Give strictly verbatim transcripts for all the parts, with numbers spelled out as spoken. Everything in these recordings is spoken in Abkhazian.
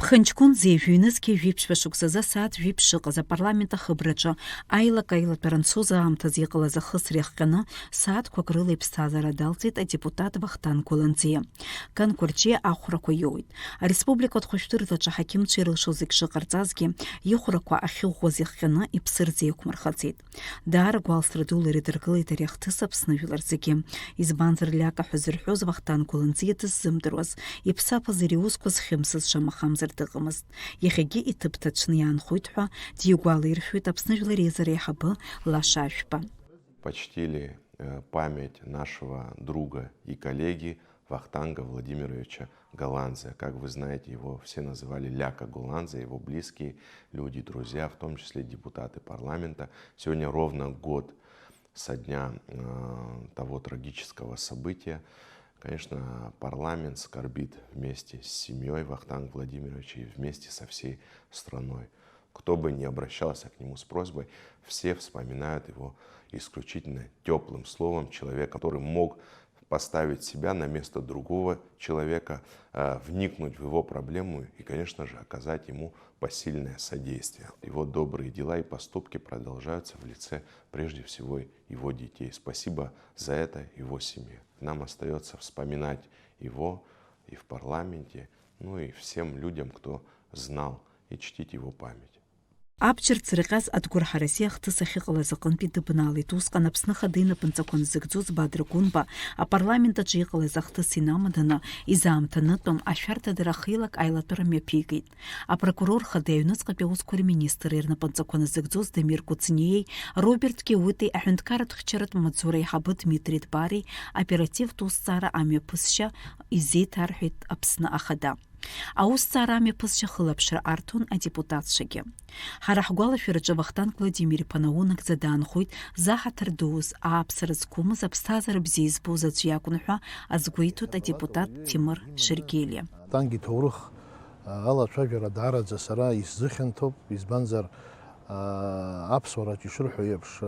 Хынҷкәын зежә ҩнызқьи жәиԥшьба шықәсазы асааҭ жәиԥшь шыҟаз апарламент ахыбраҿы аилак-аилатәара анцоз аамҭазы иҟалаз ахысра иахҟьаны сааҭқәак рыла иԥсҭазаара далҵит адепутат Вахтанг Гәаланӡиа. Канкәарҷиа ахәрақәа иоуит. Ареспубликатә хәышәтәырҭаҿы аҳақьымцәа ирылшо зегь шыҟарҵазгьы, ихәрақәа ахьыӷәӷәаз иахҟьаны иԥсы рзеиқәмырхаӡеит. Даара гәалсра дула ирыдыркылеит ари ахҭыс Аԥсны жәлар зегьы. Избанзар, Лиака ҳәа зырҳәоз Вахтанг Гәаланӡиа дыззымдыруаз, иԥсаԥаз иара иусқәа зхьымсыз шамахамзар дыҟамызт. Иахьагьы иҭыԥ ҭацәны иаанхоит ҳәа дигәалаиршәоит Аԥсны Жәлар Реизара аиҳабы Лаша Ашәба. Почтили, э, память нашего друга и коллеги Вахтанга Владимировича Голландзе. Как вы знаете, его все называли Ляка Голландзе, его близкие люди, друзья, в том числе депутаты парламента. Сегодня ровно год со дня, э, того трагического события. Конечно, парламент скорбит вместе с семьей Вахтанга Владимировича и вместе со всей страной. Кто бы ни обращался к нему с просьбой, все вспоминают его исключительно теплым словом, человека, который мог поставить себя на место другого человека, э, вникнуть в его проблему и, конечно же, оказать ему посильное содействие. Его добрые дела и поступки продолжаются в лице, прежде всего, его детей. Спасибо за это его семье. Нам остаётся вспоминать его и в парламенте, ну и всем людям, кто знал, и чтить его память. Абџьар дзырҟьаз Адгәыр Ҳараси ахҭыс ахьыҟалаз аҟынтәи дыбналеит усҟан Аԥсны Ахада инапынҵақәа назыгӡоз Бадра Гәынба, апарламент аҿы иҟалаз ахҭыс инамаданы, изаамҭанытәым ашәарҭадара ахеилак аилатәара мҩаԥигеит. Апрокурор Хада аҩныҵҟатәи аусқәа рминистрра рнапынҵақәа назыгӡоз Дамир Кәыҵниеи Роберт Киути аҳәынҭқарратә хьчаратә маҵзура аиҳабы Дмитри Дбари аоперативтә усҭҵаара амҩаԥысшьа изеиҭарҳәеит Аԥсны Ахада. Аусҭҵаара амҩаԥысшьа хылаԥшра арҭон адепутатцәагьы. Ҳара ҳгәалашәараҿы Вахтанг Владимир-иԥа наунагӡа даанхоит заҳаҭыр дуз, ааԥсара зқәымыз, аԥсҭазаара бзиа избоз аӡә иакәын ҳәа азгәеиҭоит адепутат Ҭемыр Шьыргелиа. Вахтанг иҭоурых алацәажәара даараӡа сара исзыхьанҭоуп, избанзар, аԥсуараҿ ишырҳәо еиԥш,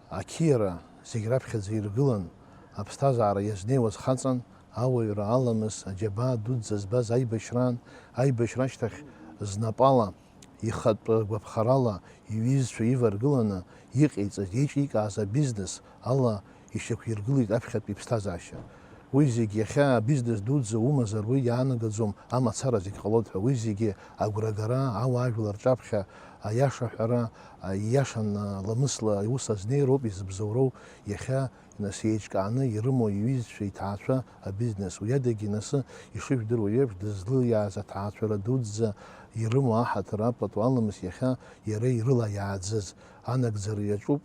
ақьиара зегь раԥхьаӡа иргылан, аԥсҭазаара иазнеиуаз хаҵан, ауаҩра, аламыс, аџьабаа дуӡӡа збаз аибашьраан, аибашьра ашьҭахь знапала, ихатә гәаԥхарала иҩызцәа иваргыланы иҟаиҵаз, еиҿикааз абизнес ала ишьақәиргылеит аԥхьатәи иԥсҭазаашьа. Уи зегь иахьа абизнес дуӡӡа умазар, уи иаанагаӡом амацара зегь ҟалоит ҳәа. Уи зегьы агәрагара, ауаажәлар рҿаԥхьа аиаша ҳәара, аиашан ламысла аус азнеироуп изыбзоуроу иахьа Нас еиҿкааны ирымоу иҩызцәа, иҭаацәа абизнес, уи адагьы нас, ишыжәдыруа еиԥш, дызлылиааз аҭаацәара дуӡӡа ирымоу аҳаҭыр апату аламыс иахьа иара ирыла иааӡаз анагӡара иаҿуп.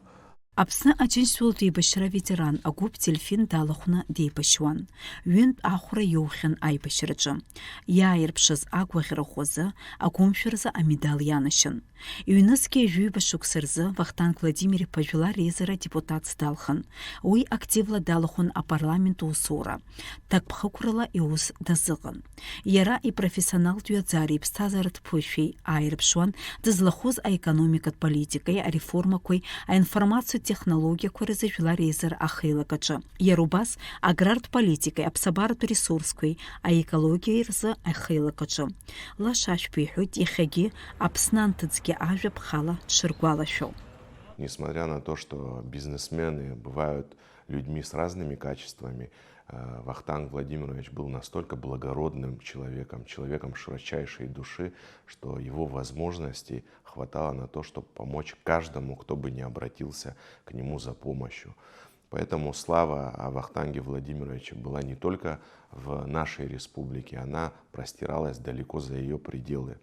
Аԥсны Аџьынџьтәылатә еибашьра аветеран агәыԥ Дельфин далахәны деибашьуан. Ҩынтә ахәра иоухьан аибашьраҿы. Иааирԥшыз агәаӷьра ӷәӷәазы, агәымшәаразы амедал ианашьан. Ҩнызқьи жәаҩба шықәса рзы Вахтанг Владимир-иԥа Жәлар Реизара адепутатс далхын. Уи активла далахәын апарламент усура. Ҭакԥхықәрала иус дазыҟан. Иара ипрофессионалтә ҩаӡареи иԥсҭазааратә ԥышәеи ааирԥшуан дызлахәыз аекономикатә политикеи ареформақәеи аинформациатә технологиақәа рзы Жәлар Реизара ахеилак аҿы. Иара убас аграртә политикеи аԥсабаратә ресурсқәеи аекологиеи рзы ахеилак аҿы. Лаша Ашәба иҳәоит иахьагьы Аԥсны анҭыҵгьы ажәа ԥхала дшыргәалашәо. Несмотря на то, что бизнесмены бывают людьми с разными качествами, э, Вахтанг Владимирович был настолько благородным человеком, человеком широчайшей души, что его возможностей хватало на то, чтобы помочь каждому, кто бы ни обратился к нему за помощью. Поэтому слава о Вахтанге Владимировиче была не только в нашей республике, она простиралась далеко за её пределы.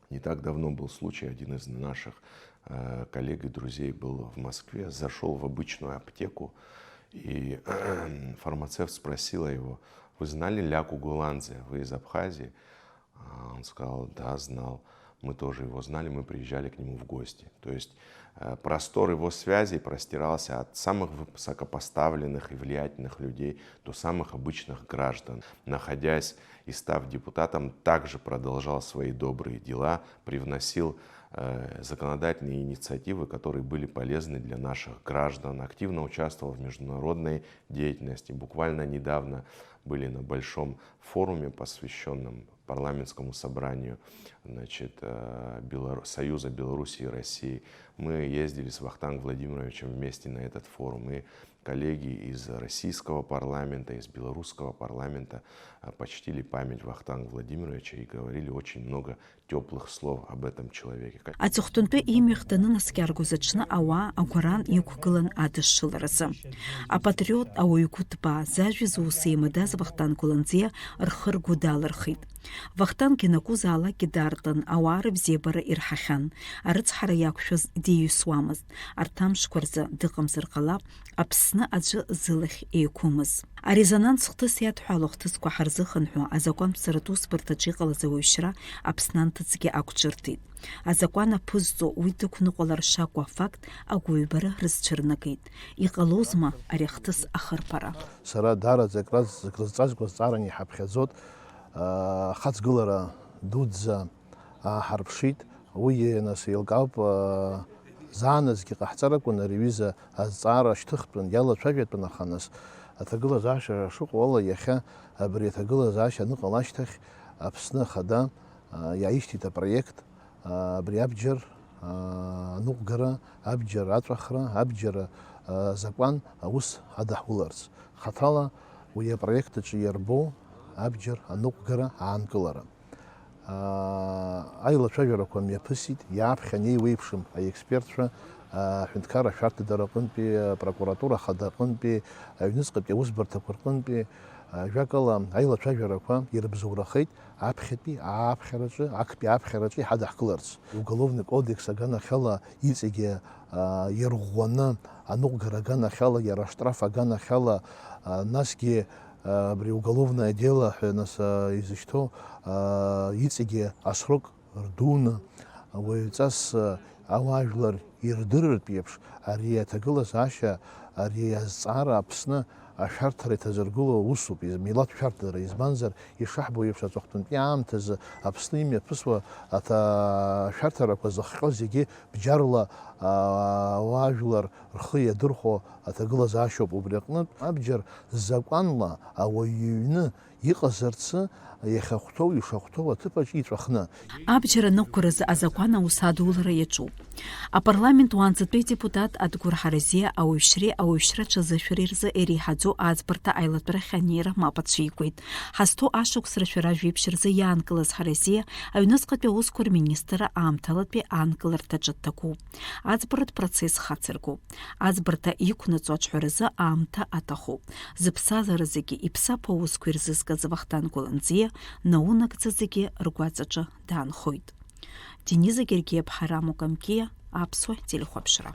Не так давно был случай, один из наших, э, коллег и друзей был в Москве, зашёл в обычную аптеку, и фармацевт спросила его: «Вы знали Ляку Гуландзе? Вы из Абхазии?» А он сказал: «Да, знал. Мы тоже его знали, мы приезжали к нему в гости». То есть, э, простор его связей простирался от самых высокопоставленных и влиятельных людей до самых обычных граждан. Находясь и став депутатом, также продолжал свои добрые дела, привносил, э, законодательные инициативы, которые были полезны для наших граждан, активно участвовал в международной деятельности. Буквально недавно были на большом форуме, посвящённом парламентскому собранию, значит, э, Белору-, Союза Белоруссии и России. Мы ездили с Вахтангом Владимировичем вместе на этот форум, и коллеги из российского парламента, из белорусского парламента, э, почтили память Вахтанга Владимировича и говорили очень много тёплых слов об этом человеке. Аҵыхәтәантәи имҩахь данынаскьаргоз аҽны ауаа агәаран иқәгылан адышшыларазы. Апатриот, ауаҩ гәыҭбаа, зажәа зус еимадаз Вахтанг Гәланӡиа рхы-ргәы далырхит. Вахтанг ианакәызаалакгьы даартын, ауаа рыбзиабара ирҳахьан. Арыцҳара иақәшәаз диҩсуамызт. Арҭ амшқәа рзы дыҟамзар ҟалап, Аԥсны аӡәы зылахь еиқәымыз. Арезонанс хҭыс иадҳәало ахҭысқәа ҳарзыхынҳәуа азакәанԥҵаратә усбарҭаҿы иҟалаз ауаҩшьра Аԥсны анҭыҵгьы ақәҿырҭит. Азакәан аԥызҵо уи дықәныҟәалар шакәу афакт агәыҩбара рызцәырнагеит. Иҟалозма ари ахҭыс ахырԥара? Сара даараӡа акра крызҵазкуа зҵаараны иҳаԥхьаӡот, аа, ахаҵгылара дуӡӡа ааҳарԥшит. Уигьы, нас, еилкаауп, аа, заанаҵгьы ҟаҳҵар акәын ари аҩыза азҵаара шьҭыхтәын, иалацәажәатәын, аха, нас, аҭагылазаашьа шыҟоу ала, иахьа абри аҭагылазаашьа аныҟала ашьҭахь Аԥсны Ахада, аа, иааишьҭит апроект, аа, абри абџьар, аа, аныҟәгара, абџьар аҵәахра, абџьар, аа, закәан аус адаҳуларц. Хаҭала уи апроект аҿы иарбоу абџьар аныҟәгара аанкылара. Аа, аилацәажәарақәа мҩаԥысит, иааԥхьан еиуеиԥшым аекспертцәа, аа, аҳәынҭқарра ашәарҭадара аҟынтәи, апрокуратура ахада аҟынтәи, аҩныҵҟатәи аусбарҭақәа рҟынтәи, аа, жәакала, аилацәажәарақәа ирыбзоурахеит аԥхьатәи ааԥхьараҿы, актәи аԥхьараҿы иҳадаҳкыларц. Уголовный кодекс аганахьала иҵегьы, аа, ирӷәӷәаны, аныҟәгара аганахьала, иара аштраф аганахьала, аа, насгьы, аа, абри уголовное дело ҳәа нас, аа, изышьҭоу, аа, иҵегьы асрок рдуны, уаҩҵас, аа, ауаажәлар ирдырыртә еиԥш, ари аҭагылазаашьа, ари азҵаара Аԥсны ашәарҭара иҭазыргыло усуп, из-, милаҭ шәарҭадара, избанзар, ишаҳбо еиԥш, аҵыхәтәантәи аамҭазы Аԥсны имҩаԥысуа аҭа-, ашәарҭарақәа зыхҟьо зегьы бџьарла, аа, ауаажәлар рхы иадырхәо аҭагылазаашьоуп. Убри аҟнытә, абџьар закәанла ауаҩы иҩны иҟазарцы, иахьахәҭоу, ишахәҭоу аҭыԥаҿ иҵәахны. Абџьар аныҟәгаразы азакәан аус адулара иаҿуп. Апарламент уаанӡатәи адепутат Адгәыр Ҳаразиа ауаҩшьреи ауаҩшьра аҽазышәареи рзы иреиҳаӡоу аӡбарҭа аилатәарахь анеира мап ацәикуеит. Ҳазҭоу ашықәс рашәара жәиԥшь рзы иаанкылаз Ҳаразиа аҩныҵҟатәи аусқәа рминистрра аамҭалатәи аанкыларҭаҿы дҭагәуп. Аӡбаратә процесс хацыркуп. Аӡбарҭа иқәнаҵо аҿҳәаразы аамҭа аҭахуп. Зыԥсҭазаара зегьы иԥсаԥ аусқәа ирзызкыз Вахтанг Гәланӡиа наунагӡа зегьы ргәаҵаҿы даанхоит. Дениза Гергиаԥҳа, Рамо Камкиа, Аԥсуа телехәаԥшра.